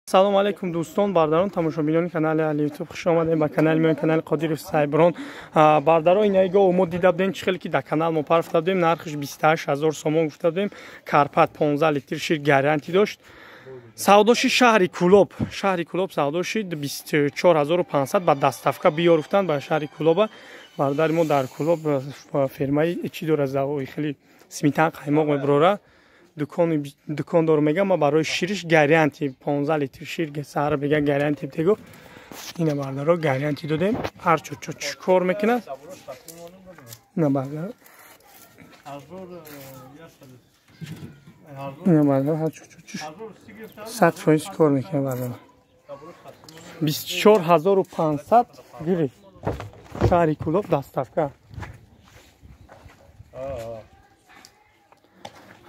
Салом алейкум, дӯстон, бардарон, тамошобинони канали Али Ютуб. Хуш омадем ба канали мо, канали Қодиров Сайброн. Бардаро, инаи гов мо дида будем, чӣ хеле ки дар канал мо парфта будем, нархаш 28 000 сомон гуфта будем. Карпат 15 литр шир гарантӣ дошт. Савдоши шаҳри Кулоб, шаҳри Кулоб савдо шид 24 500, ба доставка биёр гуфтанд ба шаҳри Кулоба. Бародари мо дар Кулоб фермаи чӣ дора, хеле сметан, қаймоқ мебурора, дукондор мегам, ма барои шириш гарантӣ, 15 литр шир саҳар мега гарантӣ битего. Ина, бардаро, гарантӣ додем. Ҳар чо чо чӣ кор мекунад, ина, бардаро, ина, бардаро, ҳар чо чо 100% кор мекунад, бардаро. 24 500 гирифт, шаҳри Кулоб доставка.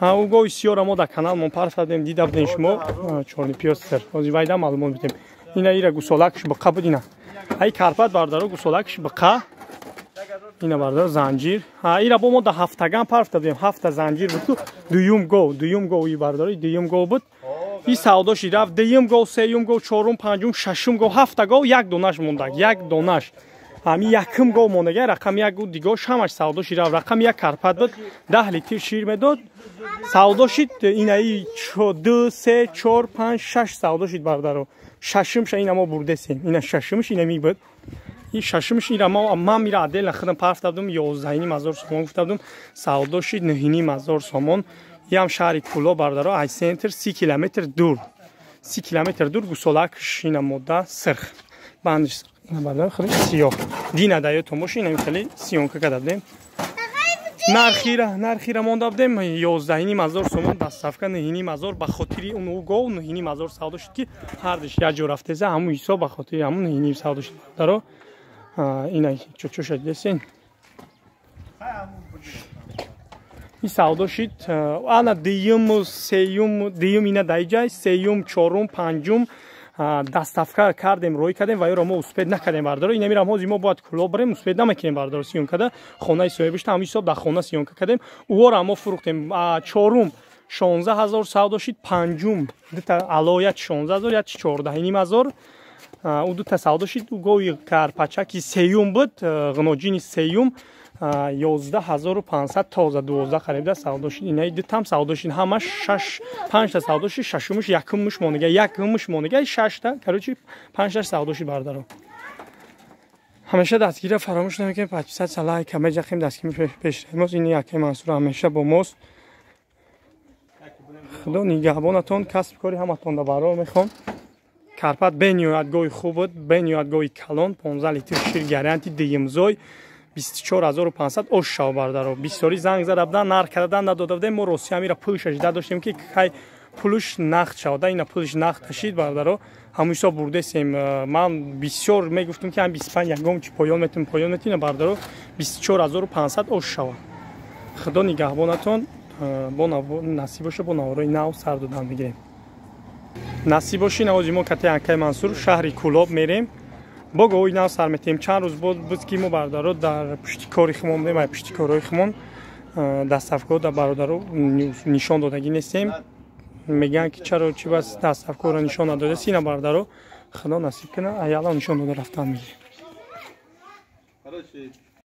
Ҳа, ӯ гови сиёра мо дар канал мо парфадем, дида будем шумо, чорни пёстер. Ҳозир вайда маълумот бидем. Ина, ира гусолакш биқа буд, ина. Ай карпат, бардаро, гусолакш биқа. Ина, бардаро, занҷир. Ҳа, ира бо мо дар ҳафтаган парфта будем. Ҳафта занҷир буд ку, дуюм гов, дуюм гов и, бардаро, дуюм гов буд. И савдоши рафт, дуюм гов, сеюм гов, чорум, панҷум, шашум гов, ҳафта гов, як донаш мондаг, як донаш. Ҳами якум гов мондага, рақами як, дигош ҳамаш савдо шид. Рақами як карпат буд, 10 литр шир медод, савдо шид. Инаи ду, се, чор, панҷ, шаш савдо шид, бардаро. Шашумша ина мо бурдесем, ина шашумш инами буд, и шашумш ира ман мира отдельно худам парфта будум, 11 500 сомон гуфта будум, савдо шид 9 500 сомон. Ям шаҳри Куло, бардаро, ай центр 30 километр дур, 30 километр дур. Гусолакш ина модда сирх, бандиш сирх, бардар, хеле сиёҳ дина даётон боша. Инами хеле съёмка карда будем, нархира монда будем 11 500 сомон, доставка 9 500. Ба хотири он гов 9 500 савдо шуд, ки ҳардиш як ҷо рафтеса, ҳамун ҳисоб, ба хотири ҳамун нӯҳним савдо шуд, бардаро. Ина чочоша дидесен, и савдо шид. Ана дуюму сеюм, дуюм ина даиҷай, сеюм, чорум, панҷум доставка кардем, рӯй кардем ва ёро мо успеть накардем, бардаро. Ина мирам, ҳозир мо бояд Кулоб барем, успеть намекунем, бардаро. Съёмка да хонаи соҳибишта, ҳамин ҳисоб дар хона съёмка кардем, ӯҳоро мо фурӯхтем. Чорум 16 000 савдо шид, панҷум дута алоят 16 000, як 14 500, ӯ дута савдо шид. Гови карпачаки сеюм буд, ғноҷини сеюм, 11 500, тоза 12 харибда савдо шид. Инаи дутам савдо шид, ҳамаш шаш, панҷта савдо шид, шашумуш якумуш мондага, якумуш мондага, шашта, короче, панҷташ савдо шид, бардаро. Ҳамеша дастгирия фаромӯш намекунем, подписаться, лайк меҷахем, дастгири пешрамост. Ин якаи Мансур ҳамеша бо мост. Худо нигаҳбонатон, касби кори ҳаматон да барор мехоҳам. Карпат бениҳоят гови хуб буд, бениҳоят гови калон, 15 литр шир гарантӣ, дуюмзой, 24 500 ош шав, бардаро. Бисёрӣ занг зада будан, нарх кардадан надода будем. Мо рости ҳамира пулша жида доштем, ки кай пулуш нақд шавада. Ина пулш нақд кашид, бардаро, ҳамун ҳисоб бурдесем. Ман бисёр мегуфтум, ки ҳам 25 ягом чи поён метунем, поён метунем, бардаро, 24 500 ош шава. Худо нигаҳбонатон, бо насиб боша, бо наворои нав сар додан мегирем. Насиб боши. Навози мо кати акай Мансур шаҳри Кулоб мерем, бо гоҳи нав сар метиҳем. Чанд рӯз буд, ки мо, бародаро, дар пушти кори хумон будем, ай пушти корҳои хумон доставкаҳо дар бародаро нишон додагӣ нестем. Мегӯянд, ки чаро, чи бас доставкаҳоро нишон надодаст. Ина, бародаро, худо насиб кунад, аяло нишон дода рафтан мегирем.